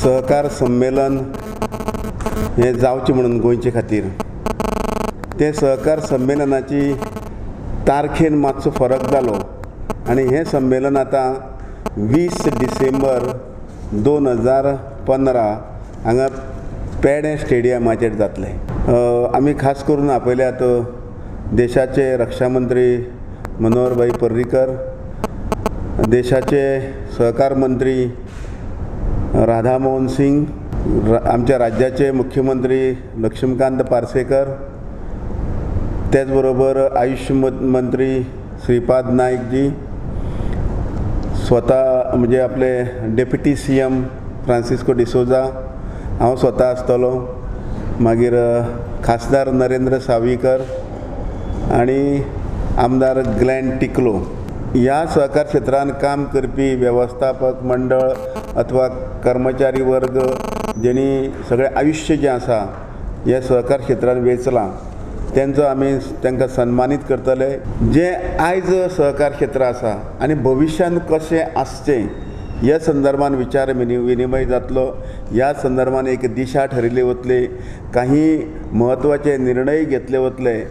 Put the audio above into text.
सहकार संमेलन हें जावचें म्हणून गोंयचे खातीर. तें सहकार संमेलनाची तारखेन मातसो फरक जालो आनी हें संमेलन आतां 20 डिसेंबर 2015 हांगा पेडे स्टेडियमाचेर जातलें. आमी खास करून आपयल्यात देशाचे रक्षा मंत्री मनोहर भाई पर्रीकर, देशाचे सहकार मंत्री राधा मोहन सिंग, आमच्या राज्याचे मुख्यमंत्री लक्ष्मीकांत पार्सेकर, त्याच बरोबर आयुष्य मंत्री श्रीपाद नायकजी, स्वता म्हणजे आपले डेप्युटी CM Francisco D'Souza, हांव स्वता आसतलो, मागीर खासदार नरेंद्र सावयकर आनी आमदार ग्लॅन टिकलो. ह्या सहकार क्षेत्रान काम करपी वेवस्थापक मंडळ अथवा कर्मचारी वर्ग जेणी सगळें आयुश्य जें आसा हें सहकार क्षेत्रान वेंचलां तेंचो आमी तांकां सन्मानीत करतले. जें आयज सहकार क्षेत्र आसा आनी भविश्यांत कशें आसचें ह्या संदर्भान विचार विनिमय जातलो. ह्या संदर्भान एक दिशा ठरयली वतली, काही म्हत्वाचे निर्णय घेतले वतले.